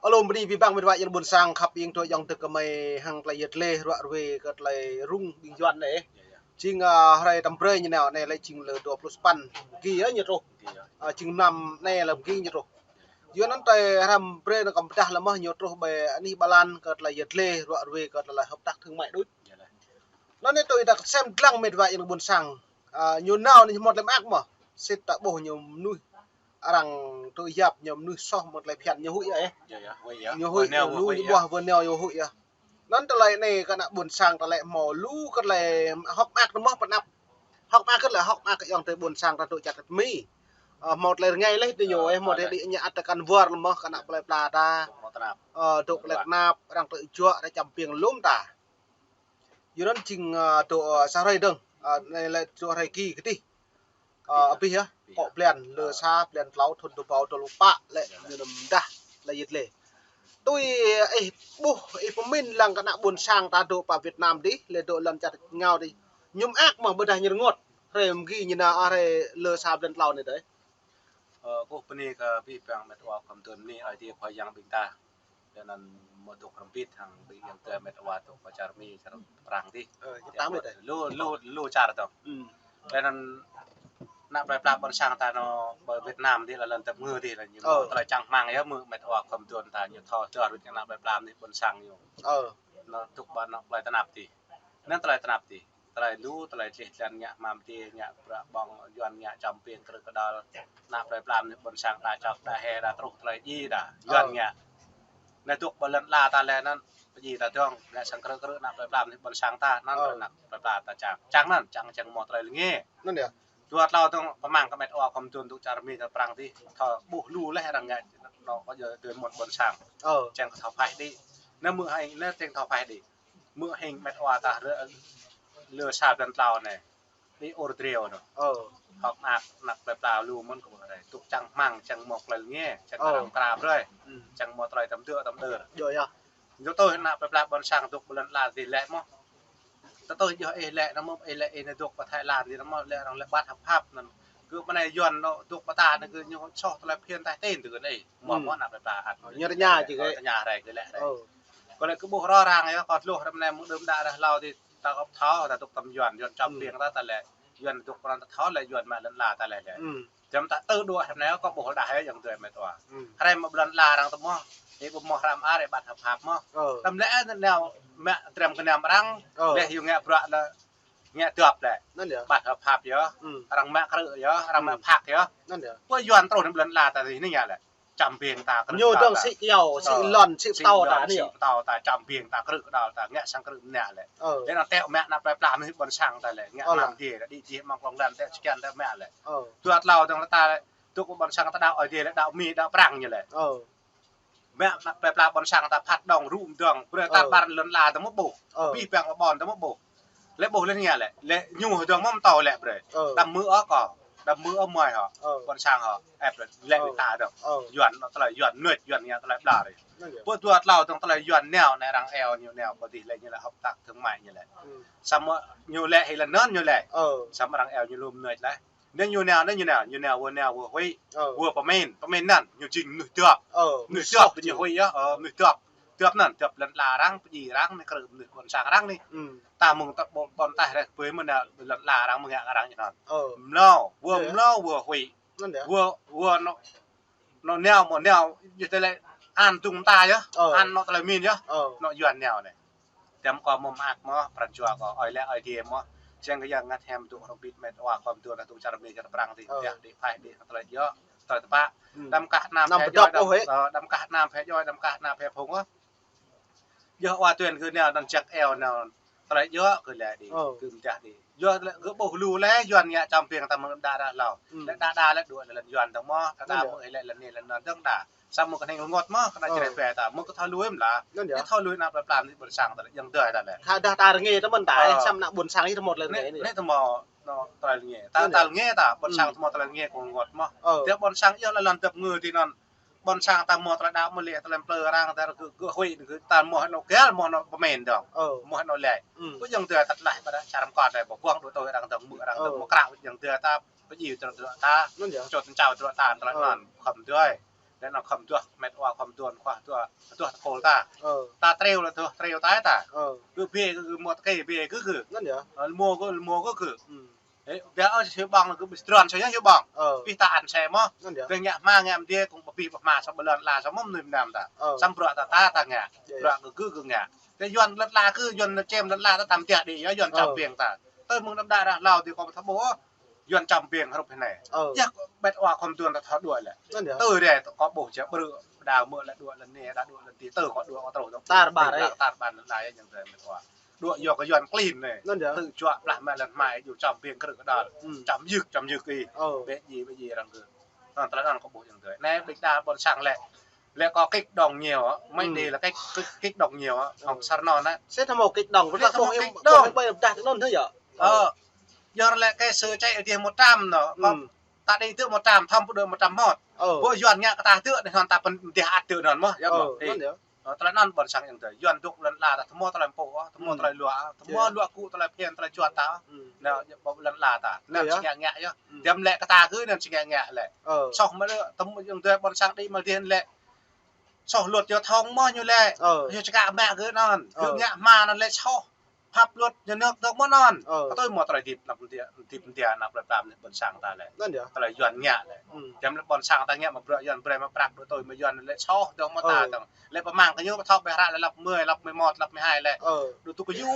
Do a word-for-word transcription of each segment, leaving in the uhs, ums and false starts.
Alo, bơni abih bang met wa ayŏng ƀôn sang khăp ing tui ayŏng tơ kơmơi hăng tơlơi yet lĕ ruă ruê kơ tơlơi rŭng ƀing Yuan anai. Jing, ah, hrơi tơm brơi ñu nao anai lĕ jing lơ dua pluh sapăn bơgi yơh ñu truh. Ah, jing mlam anai lơ bơgi ñu truh. Yua anŭn tơlơi hrăm brơi anŭn kơ pơdah lơ mơ̆ ñu truh ƀơi anih Ba Lan kơ tơlơi yet lĕ ruă ruê kơ tơlơi hợp tác thương mại đôč. Anŭn anai tui ta sem lăng met wa ayŏng ƀôn sang. Ah, ñu nao anai hmâo tơlơi mơak mơ̆. Sĭt ta ƀuh ñu mơnuih arăng tui yap ñu mơnuih soh mơ̆ tơlơi phiăn ñu huĭ yơh. Ñu huĭ, ñu lu ñu ƀuh wơ̆n nao ñu huĭ yơh. Anŭn tơlơi anai kơ ană ƀôn sang ta lĕ hmâo lu kơ tơlơi hơ̆k mơak anŭn mơ̆ pơnăp. Hơ̆k mơak kơ tơlơi hơ̆k mơak kơ ayŏng tơ ƀôn sang ta dŏ čar tơmi. Ah, hmâo tơlơi rơngai lĕ tơ ñu, ah, hmâo tơlơi đĭ ñu ăt tơkan wơr lơ mơ̆ kơ ană plơi pla ta. Dŏ plơi tơnap, arăng tơjuă, arăng čăm piêng lŏm ta. Yua anŭn jing, ah, dŏ, ah, sa hrơi dơ̆ng, ah, anai lĕ dŏ hrơi ki kơdih. Ah, abih yơh, kŏ blan, lơ sa blan klâo thŭn dua rơbâo dua pluh pă lĕ ñu nao pơdah tơlơi yet lĕ. Tui ih ƀuh, ih pơmĭn lăng kơ ană ƀôn sang ta dŏ pơ Việt Nam dih, lĕ dŏ lŏn čar rơngiao dih. Ñu mơak mơ̆ ƀôdah ñu rơngot. Hrơi bơgi ñu nao, ah, hrơi lơ sa blan klâo anai dih. Ơ, kâo bơni kơ abih bang met wa khŏm tơ̆n bơni Ơi Adai Khua Yang ƀing ta. Tui anŭn mơ̆ dŏ hrŏm hơbĭt hăng ƀing ayŏng tơ met wa dŏ pơ čar Mi, čar Prang dih. Ơ, lu, lu, lu čar dơ̆ng. Tui anŭn ană plơi pla ƀôn sang ta nao pơ Việt Nam dih lŏn tơm ngư dih lĕ ñu mơ̆ tơlơi čang rơmang yơh mơ̆ met wa khŏm tơ̆n ta ñu thâo tơlơi rŭt ană plơi pla dih ƀôn sang ñu. Nao dŏ ƀơi ană plơi tơnap dih. Anŭn tơlơi tơnap dih. Tơlơi lu, tơlơi tlih tlan ngă hmam dih, ngă bruă ƀơ̆ng, Yuan ngă čăm piêng krư̆ kơđăl. Ană plơi pla mơnuih ƀôn sang ta čŏk đa he đa truh tơlơi djai đa. Yuan ngă. Anai dŏ ƀơi lŏn ala ta lĕ anŭn, pơdjai ta dơ̆ng, ngă sang krư̆ krư̆ ană plơi pla mơnuih ƀôn sang ta, anŭn ană plơi pla ta čang. Čang anŭn, čang čang hmâo tơlơi rơngai. Anŭn yơh. Dua tlâo dơ̆ng pơmang kơ met wa khŏm tơ̆n dŏ čar Mi čar Prang dih, thâo ƀuh lu lĕ arăng ngă, anŏ kơ jơ tui mơ̆n ƀôn sang. Čang kơ thâo phaih đĭ. Anai mơ̆ hăng, anai čang thâo phaih đĭ. Mơ̆ hăng met wa ta rơ-, lơ sa blan klâo anai. Đĭ ur driâo anŭn. Hơ̆k mơak ană plơi pla lu mơ̆n kơ ƀuh rai. Dŏ čang rơmang, čang hmâo tơlơi rơngai, čang arăng krăp rai. Čang hmâo tơlơi tơm dơ̆, tơm đơr. Yơh, yơh. Ñu tui ană plơi pla ƀôn sang dŏ ƀơi lŏn ala dih lĕ mơ̆. Tui yơh ih lĕ anŭn mơ̆, ih lĕ ih anai dŏ pơ Thái Lan dih anŭn mơ̆ lĕ arăng lĕ ƀăt hợp pháp anŭn. Kơ mơ̆ anai Yuan anŭn dŏ pơ ta anŭn kơ ñu soh tơlơi phiăn ta ten tui anai. Mơ̆, mơ̆ ană plơi pla ăt. Ñu rơña či kơ. Rơña rai kơ lĕ rai. Kơ lĕ kơ ƀuh rŏ răng yơh, kơ tơluh ră anai mơ̆ng đưm đă ră hlâo dih ta kơ thâo, ta dŏ tơm Yuan, Yuan čăm piêng ta, ta lĕ. Yuan dŏ pơ anŭn ta thâo lĕ, Yuan mă lŏn ala ta lĕ lĕ. Tơm ta tơ đuaĭ ră anai kơ ƀuh đah yơh ayŏng adơi met wa. Hrơi mă ƀơi lŏn ala arăng tơ mơ̆. Ih ƀu hmâo hrăm ar ih ƀăt hợp pháp mơ̆. Tơm lĕ anai nao mă trem kơnăm arăng. Lĕ yua ngă bruă lĕ ngă dŏp lĕ. Ƀăt hợp pháp yơh. Arăng mă krư̆ yơh, arăng mă phak yơh. Pơ Yuan truh anai ƀơi lŏn ala ta dih anai ngă lĕ. Čăm piêng ta krư̆. Ñu dơ̆ng sĭ kyâo, sĭ lŏn, sĭ pơtâo ta anai. Sĭ pơtâo ta čăm piêng ta krư̆ kơđăl ta ngă sang krư̆ mơnă lĕ. Lĕ anŭn tĕo mă ană plơi pla mơnuih ƀôn sang ta lĕ. Ngă hmam dih, đĭ dih mơ̆ng klŏng lăn tĕ čơkăn tĕ mă lĕ. Dua tlâo dơ̆ng lĕ ta dŏ ƀôn sang ta đaŏ Ơi Adai lĕ đaŏ Mi đaŏ Prang ñu lĕ. Mă ană plơi pla ƀôn sang ta phat đŏng rŭ mơdơ̆ng, brơi ta ƀar lŏn ala ta mơ̆ ƀuh. Abih bang ƀôn ta mơ̆ ƀuh. Lĕ ƀuh lĕ anai lĕ, lĕ ñu hơdơ̆ng mơ̆ mơtâo lĕ brơi. Đăm mơ̆ ôh kâo, đăm mơ̆ ôh mơi hŏ. Ƀôn sang hŏ, ĕp lĕ, lĕ ta dơ̆ng. Yuan anŭn tơlơi Yuan mơnuih, Yuan ngă tơlơi ƀlŏr. Pơ dua tlâo dơ̆ng tơlơi Yuan nao, anai arăng eo ñu nao, pơ dih lĕ ñu lĕ hợp tác thương mại ñu lĕ. Samơ̆ ñu lĕ hĭ lĕ anŭn ñu lĕ. Samơ̆ arăng eo ñu lu mơnuih lĕ. Anai ñu nao, anai ñu nao, ñu nao, wơ̆ nao, wơ̆ huĭ. Wơ̆ pơmĭn, pơmĭn anŭn, ñu jing mơnuih dŏp. Mơnuih dŏp, ñu huĭ yơh, ơ, mơnuih dŏp. Dŏp anŭn, dŏp lŏn ala arăng, pơdjai arăng, anai krư̆ mơnuih ƀôn sang arăng anai. Ta mơ̆ng ta ƀôn, ƀôn taih rai kơ pơi mơ̆ nao lŏn ala arăng mơ̆ ngă arăng ñu anŭn. Mlâo, wơ̆ mlâo, wơ̆ huĭ. Wơ̆, wơ̆ anŭn, anŭn nao, mơ̆ nao, yua tơlơi an tŭng ta yơh, an anŭn tơlơi min yơh, anŭn Yuan nao anai. Tơm kâo mơ̆ mơak mơ̆, pran jua kâo, ơi lĕ Ơi Adai mơ̆. Čang kơ Yang Bơngăt Hiam dŏ hrŏm hơbĭt met wa khŏm tơ̆n ta dŏ čar Mi čar Prang dih, dih, dih phaih, dih tơlơi djơ̆, tơlơi tơpă. Đăm kah anăm phe djơ̆, đăm, ơ, đăm kah anăm phe djơ̆, đăm kah anăm phe phung ôh. Yơh wa tuen kơ nao anŭn čăk eo anŭn tơlơi djơ̆ kơ lĕ dih, kơ mơdah dih. Yơh lĕ kơ ƀuh lu lĕ Yuan ngă čăm piêng ta mơ̆ng đa đa hlâo. Lĕ đa đa lĕ đuaĭ lĕ lŏn Yuan dơ̆ng mơ̆, đa đa mơ̆ lĕ lŏn anai lŏn anŭn dơ̆ng đa. Samơ̆ kơnơ̆ng rơngot mơ̆, kơnơ̆ng čơreh pe ta, mơ̆ kơ thâo lui mơ̆ la. Kơ thâo lui ană plơi pla mơnuih ƀôn sang ta lĕ, ayŏng adơi ta lĕ. Hă đah ta rơngai tơ mơ̆n ta, samơ̆ ană ƀôn sang ih tơ mơ̆ tơlơi rơngai anai. Anai tơmơ̆ anŭn tơlơi rơngai. Ta, ta rơngai ta, ƀôn sang tơ mơ̆ tơlơi rơngai kơ rơngot mơ̆. Tơ ƀôn sang yơh lĕ lŏn tơm ngư dih anŭn. Ƀôn sang ta mơ̆ tơlơi đaŏ mơ̆ lĕ tơlơi plư arăng ta kơ, kơ huĭ kơ ta mơ̆ hơnŭ gel mơ̆ hơnŭ pơmĭn dơ̆ng. Mơ̆ hơnŭ lĕ. Kơ ayŏng adơi ta tlaih ƀơi čar Mơkot ta ƀuh ƀuăng đuaĭ tui arăng dơ̆ng mơ̆ arăng dơ̆ng mơ̆ krao ayŏng adơi ta pơdjai tơlơi tơlơi ta. Čŏt čao tơlơi ta tơlơi anŭn khŏm adơi. Lĕ anŭn khŏm duah, met wa khŏm duah, khua duah, duah tơkôl ta. Ơ. Ta triu lĕ duah triu ta ta. Ơ. Kơ bê kơ, kơ mơ̆ tơkê bê kơ kơ. Anŭn yơh. Ơ, lơmô kơ, lơmô kơ kơ. Ư. Ê, ƀiă ơ, hiu ƀơ̆ng lĕ kơ bê tơdron sa yơh hiu ƀơ̆ng. Ơ. Bê ta ăn xe mơ̆. Anŭn yơh. Bê ngă hma ngă mơdê kông ƀơ̆ bê ƀơ̆ hma sa ƀơ̆ lŏn la sa mơ̆ mơnuih mơnam ta. Ơ. Samơ̆ bruă ta ta ta ngă. Yơh, bruă yơh. Kơ kơ kơ ngă. Tơ Yuan lŏn la kơ, Yuan čem lŏn la ta tam tiah đĭ yơh, Yuan čăm biêng ta. Tơ mơ̆ng đăm đa rah hlâo tơ kâo ƀu thâo ƀuh. Yuan čăm biêng hrup hơnai. Ơ. Yơh, ƀĕt wa khŏm duah ta thâo đuaĭ lĕ. Anŭn yơh. Tơ rai tơ kâo ƀuh čă brư̆, đa mơ̆ lĕ đuaĭ lŏn anai, đa đuaĭ lŏn adih, tơ kâo đuaĭ kâo truh tơ tar ƀar rai. Tar ƀar lŏn la yơh, ñang tơ met wa. Đuaĭ yua kơ Yuan klin anai. Anŭn yơh. Tơ čuă plah mă lŏn hmai, yua čăm biêng krư̆ kơdăl. Ư. Čăm yưk, čăm yưk ih. Ơ. Bĕ ji, bĕ ji arăng kơ. Anŭn tơlơi anŭn kâo ƀuh ñang tơ. Anai ƀĕ đa ƀôn sang lĕ. Lĕ kâo kích động nhiều á, mấy đi là kích, kích, kích động nhiều á, hŏng Sarnon á. Sĕ tơmâo kích động, lĕ tơmâo kích động. Ƀơi dah tơnŭn thế yơh. Ơ. Yua lĕ cái sự chạy đi một trăm nó, ta đi tơ một trăm, thăm pơ đơ một trăm mốt. Ơ. Ƀơi Yuan ngă kơ ta tơ, anŭn ta pơ̆n dih ăt tơ anŭn mơ̆, yơh mơ̆. Ơ, anŭn yơh. Ơ, tơlơi anŭn ƀôn sang ñang tơ. Yuan dŏ lŏn la ta, tơmâo tơlơi pô, tơmâo tơlơi luă, tơmâo luă kŭ, tơlơi phiăn, tơlơi juăt ta. Anŭn, yơh, ƀơi lŏn la ta. Anŭn či ngă ngă yơh. Tơm lĕ kơ ta kơ anŭn či ngă ngă lĕ. Ơ. Soh mơ̆ lĕ, tơmâo ñang tơ ƀôn sang đĭ mơ̆ dih lĕ. Soh luật giao thông mơ̆ ñu lĕ. Ơ. Ñu čơkă mă kơ anŭn. Ơ. Kơ ngă hma anŭn lĕ soh. Pháp luật nhà nước dŏ mơ̆ anŭn. Ơ. Kơ tui mơ̆ tơlơi hơdip anăp mơ̆ng dia, hơdip mơ̆ng dia anăp plơi pla mơnuih ƀôn sang ta lĕ. Anŭn yơh. Tơlơi Yuan ngă lĕ. Ư. Tơm lĕ ƀôn sang ta ngă mă bruă Yuan brơi mă prăk đuaĭ tui mơ̆ Yuan lĕ soh dŏ mơ̆ ta dŏ. Lĕ pơmang kơ ñu pơthâo ƀĕ hră lĕ lăp mười, lăp mười một, lăp mười hai lĕ. Ơ. Đuaĭ tui kơ ñu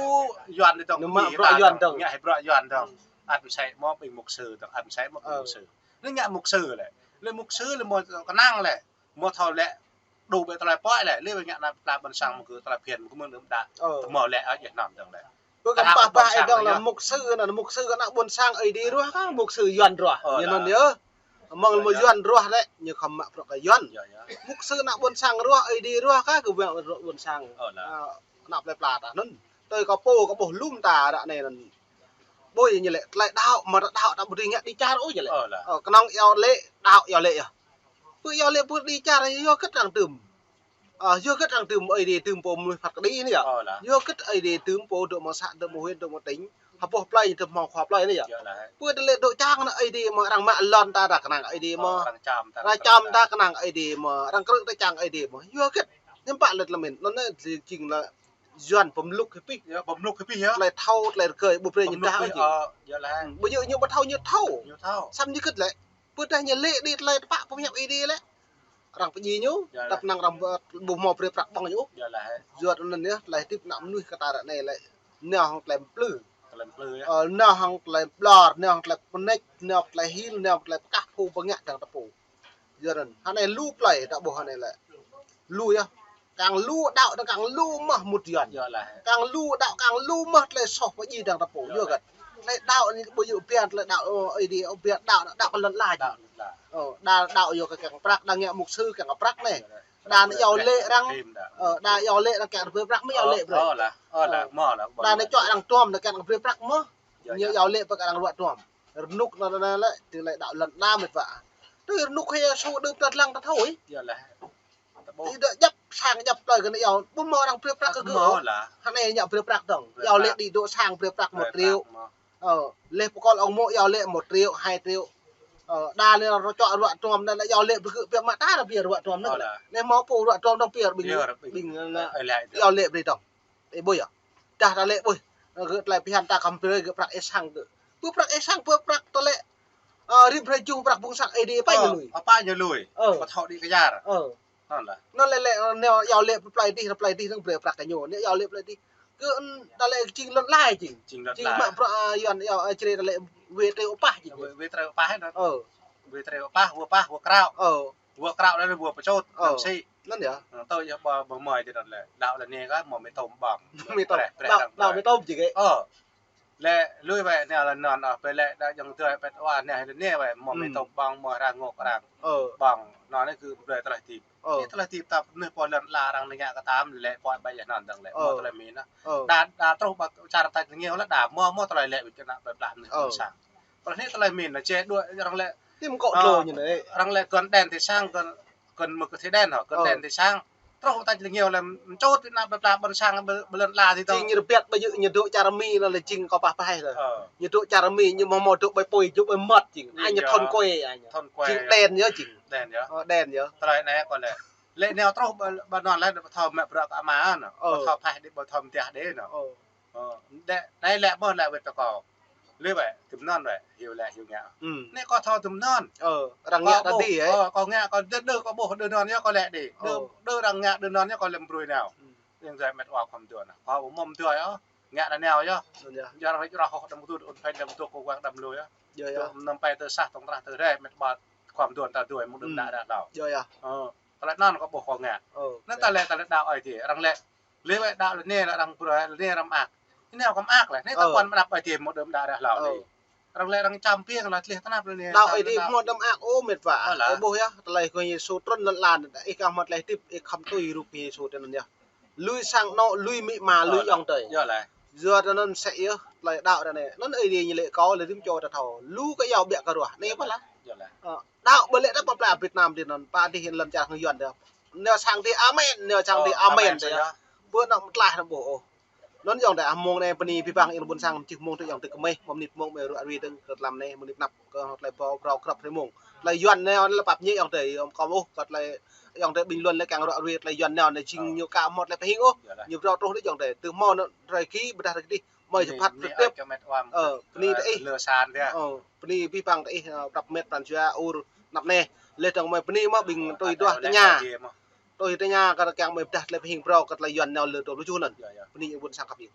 Yuan dŏ. Ñu mă bruă Yuan dŏ. Ngă hĭ bruă Yuan dŏ. Ăt mơsĕ mơ̆ ƀing mục sư dŏ, ăt mơsĕ mơ̆ ƀing mục sư. Anai ngă mục sư lĕ. Lĕ mục sư lĕ mơ̆ kơnang lĕ. Mơ̆ thâo lĕ, đu ƀĕ tơlơi pơhiăp lĕ, lĕ ƀĕ ngă anăp plơi pla ƀôn sang mơ̆ kơ tơlơi phiăn mơ̆ kơ mơ̆ng đưm đă. Ơ. Tơmâo lĕ, ơ, yơh anŭn dơ̆ng lĕ. Ƀơi kơ pah pah ih dơ̆ng lĕ mục sư anŭn, mục sư ană ƀôn sang Ơi Adai ruah kah, mục sư Yuan ruah. Ơ, ñu anŭn yơh. Mơ̆ng lĕ mơ̆ Yuan ruah lĕ, ñu khŏm mă bruă kơ Yuan. Yơh, yơh. Mục sư ană ƀôn sang ruah, Ơi Adai ruah kah, kơ ƀôn, ƀôn sang. Ơ, ană plơi pla ta anŭn. Tui kâo pô, kâo ƀuh lŏm ta ră anai anŭn. Ƀơi ñu lĕ tơlơi đaŏ, mă đaŏ ta ƀu dưi ngă đi čar ôh ñu lĕ. Ơ, kơnơ̆ng iâu laĭ, đaŏ iâu laĭ yơh. Pơ iâu laĭ pơ đi čar yơh kơ arăng tơm. Ơ, yua kơ arăng tơm Ơi Adai tơm pô mơnuih phat kơđi anai yơh. Ơ, yua kơ Ơi Adai tơm pô dŏ mơ̆ng să, dŏ mơ̆ng huyện, dŏ mơ̆ng tỉnh. Hơpă plơi tơm mơ̆ng khua plơi anai yơh. Pơ tơlơi dŏ čang anŭn Ơi Adai mơ̆ arăng mă lŏn ta, ta kơnang Ơi Adai mơ̆. Arăng čăm ta kơnang Ơi Adai mơ̆, arăng krư̆ ta čang Ơi Adai mơ̆. Yua kơ ñu pă lĕ tơlơi mĭn. Anŭn anai jing lĕ Yuan pơmluk hơpih. Yơh, pơmluk hơpih yơh. Tơlơi thâo, tơlơi rơgơi, ƀu brơi ñu dah ôh jing. Ơ, yơh lĕ. Ƀơi ñu ƀu thâo, ñu thâo. Ñu thâo. Samơ̆ ñu kơt lĕ. Pơ tơdah ñu laĭ đĭ tơlơi tơpă pơhiăp Ơi Adai lĕ. Arăng pơdjai ñu, tăp năng arăng ƀu hmâo brơi prăk ƀơ̆ng ñu. Yơh lĕ. Yua anŭn yơh, tơlơi hơdip ană mơnuih kơ ta ră anai lĕ. Nao hăng tơlơi mplư. Tơlơi mplư yơh. Ơ, nao hăng tơlơi ƀlŏr, nao hăng tơlơi pơneč, nao hăng tơlơi hil, nao hăng tơlơi pơkah pô pơngă dơ̆ng ta pô. Yua anŭn, hơnai lu plơi, ta ƀuh hơnai lĕ. Lu yơh. Kang lu đaŏ dơ̆ng kang lu mơ̆ mŭt Yuan. Yơh lĕ. Kang lu đaŏ kang lu mơ̆ tơlơi soh pơdjai dơ̆ng ta pô. Yua kơ tơlơi đaŏ anai ƀu djơ̆ pơhiăp tơlơi đaŏ, ơ, Ơi Adai, ơ, pơhiăp đaŏ, đaŏ kơ lŏn la. Đaŏ lŏn la. Ơ, đa đaŏ yua kơ kiăng prăk, đa ngă mục sư kiăng prăk anai. Đa anai iâu laĭ arăng. Ơ, đa iâu laĭ arăng kiăng brơi prăk mơ̆ iâu laĭ brơi. Ơ, lĕ, ơ, lĕ, mơ̆ lĕ. Đa anai čuă arăng tuăm, đa kiăng brơi prăk mơ̆. Yơh, ñu iâu laĭ pơkă arăng ruă tuăm. Rơnŭk anŭn anai lĕ, tơlơi đaŏ lŏn la met wa. Tơlơi rơnŭk hĭ su đưm ta lăng ta thâo ih. Yơh lĕ. Ti dŏ djăp sang djăp plơi kơ anai iâu, ƀu hmâo arăng brơi prăk kơ gơ̆. Hmâo lĕ. Hơnai ñu brơi prăk dơ̆ng. Iâu laĭ đĭ dŏ sang brơi prăk một triệu. Ơ, lĕ pơkŏl ong mŏ iâu laĭ một triệu, hai triệu. Ơ, đa anai arăng čuă ruă tuăm anai lĕ iâu laĭ brơi gơ̆ pioh mă ta arăng pioh ruă tuăm anai. Ơ, lĕ. Anai hmâo pô ruă tuăm dơ̆ng pioh ƀing, ƀing, ƀing, ơ, iâu laĭ brơi dơ̆ng. Ê, ƀuh yơh. Tơdah ta laĭ ƀuh. Gơ̆ tơlơi phiăn ta khŏm brơi gơ̆ prăk ih sang gơ̆. Pơ prăk ih sang, pơ prăk tơlơi, ơ, rĭm hrơi jum prăk ƀôn sang Ơi Adai pă ñu lui. Ơ, pă ñu lui. Ơ. Pơthâo đĭ kơ čar. Ơ. Anŭn lĕ. Anŭn lĕ lĕ, nao iâu laĭ plơi adih, plơi adih dơ̆ng brơi prăk kơ ñu. Nao iâu laĭ plơi adih. Kơ, ưm, ta laĭ jing lŏn la jing. Jing lŏn la. Jing mă bruă, ơ, Yuan, ơ, črê ta laĭ wê triu pah jing. Wê, wê triu pah anŭn. Ơ. Wê triu pah, wê pah, wê krao. Ơ. Wê krao lĕ wê pơčôt. Ơ. Năm sĭ. Anŭn yơh. Ơ, tơ yơh ƀơ, ƀơ mơi tơdơi lĕ. Đaŏ lĕ anai kơ mơ̆ mê tôm ƀơ̆ng. Mê tôm. Brơi, brơi, đaŏ, đaŏ mê tôm jing kơ. Ơ. Lĕ lui wĕ anai lĕ anŭn, ơ, pơ lĕ đa jơ̆ng tơlơi pĕt wa anai lĕ anai wĕ mơ̆ mê tôm ƀơ̆ng, mơ̆ arăng ngŏ arăng. Ơ. Ƀơ̆ng, anŭn anai kơ brơi tơlơi hơdip. Ơ. Anai tơlơi hơdip ta mơnuih pô lŏn la arăng ngă kơ ta mơ̆ lĕ pô ƀai yơh anŭn dơ̆ng lĕ. Ơ. Mơ̆ tơlơi mĭn anŭn. Ơ. Đa, đa truh ƀă čar ta ngă lĕ đa mơ̆, mơ̆ tơlơi lĕ wĭt kơ ană plơi pla mơnuih ƀôn sang. Pơ anai tơlơi mĭn anŭn či đuaĭ arăng lĕ. Tim kŏ tlô ñu anai. Arăng lĕ kơn đen ti sang, kơn, kơn mơ̆ kơ ti đen hŏ, kơn đen ti sang. Truh ta lĕ ñu lĕ mčut Việt Nam pla pla ƀôn sang ƀơ-, ƀơ lŏn ala ti tơ. Jing ñu rơbat ƀơi ñu dŏ čar Mi anŭn lĕ jing kâo pah pah lĕ. Ơ. Ñu dŏ čar Mi ñu mơ̆ mơ̆ dŏ ƀơi apui dŏ ƀơi mơmŏt jing. Ñu, ai ñu thôn quê ai ñu. Thôn quê. Jing đen yơh jing. Đen yơh. Ơ, đen yơh. Tơlơi anai kâo lĕ. Lĕ nao truh ƀơ, ƀơ anŭn lĕ ƀu thâo mă bruă kơ ama anŭn. Ơ. Ƀu thâo pah đĭ ƀu thâo mơtiah đĭ anŭn. Ơ. Ơ, đe, anai lĕ mơ̆ lĕ wơ̆t tơ kâo. Lĕ wơ̆t, tơm anŭn wơ̆t, hyu lĕ hyu ngă. Hmm. Anai kâo thâo tơm anŭn. Ơ, arăng ngă ta đĭ, ơ. Ơ, kâo ngă, kâo đơ, đơ, kâo ƀuh đơ anŭn yơh kâo lĕ đĭ. Đơ, ơ, đơ arăng ngă đơ anŭn yơh kâo lĕ brơi nao. Hmm. Yang dai met wa khom duan. Kâo ƀu mơ̆ mơduai yơh. Ngă anai nao yơh. Anŭn yơh. Jing arăng rơh hŏ đăm tŭ ŭn phai đăm tŭ kơ wang đăm lu yơh. Yơh, yơh. Tŭ mơnam pai tơ sah tong trah tơ rai met wa khom duan ta duai mơ̆ng đưm đă đă đao. Yơh, yơh. Ơ, tơlơi anŭn kâo ƀuh kâo ngă. Ơ, anŭn ta lĕ, ta lĕ đao ai ti, arăng lĕ Lĕ wơ̆t đao lĕ anai lĕ arăng brơi, lĕ anai arăng mơak. Anai kâo mơak lĕ, anai ta ƀuăn mơnăp ai ti mơ̆ đưm đă đă hlâo anai. Arăng lĕ arăng čăm piêng lĕ tleh tơnap lĕ anai. Đao ai ti mơ̆ đưm mơak ôh met wa. Ơ, ƀuh yơh, tơlơi kơ Yêsu trŭn lŏn ala anai, ih kah mơ̆ tơlơi hơdip, ih khŏm tui rup Yêsu tơ anŭn yơh. Lui sang anŏ, lui amĭ ama, lui ayŏng adơi. Yua tơ anŭn sĕ yơh, tơlơi đao tơ anai. Anŭn ai ti ñu lĕ kâo lĕ rĭm čô ta thâo. Lu kơ yua ƀiă kơ ruah. Anai pơ lah. Ơ, đao ƀơi lĕ ta pơpla Việt Nam ti anŭn, pă dih lŏn čar hăng Yuan tơ. Nao sang ti amen, nao sang ti amen tơ yơh. Ƀu nao mơtlaih nao ƀuh ôh. Anŭn ayŏng adơi, mơ̆ng anai bơni abih bang ih ƀôn sang čih mơ̆ng tơ ayŏng adơi kơmơi, mơ̆ mơnit mơ̆ng mơi ruă ruai tơ̆ng kơ tlam anai, mơnit năp kơ tơlơi phrâo, phrâo krăp hrơi mơ̆ng. Tơlơi Yuan anai anŭn lĕ pap ñĕ ayŏng adơi, kâo ƀuh kơ tơlơi ayŏng adơi bình luận lĕ kiăng ruă ruai tơlơi Yuan anai, anai jing ñu ka mơ̆ tơlơi pơhing ôh. Ñu phrâo truh tơ ayŏng adơi. Tơ mơ̆ anŭn rai ki, ƀôdah rai kơdih, mơi čơpăt tơtip. Ơ, bơni tơ ih. Ơ, bơni abih bang tơ ih, ơ, prăp met pran jua ur anăp anai. Lĕ tơ̆ng mơi bơni mơ̆ ƀing tui duah tơña. Tui tơña kơ kiăng mơi pơdah tơlơi pơhing phrâo kơ tơlơi Yuan nao lơ tơ lu čuh anŭn. Bơni ih ƀôn sang khăp ih.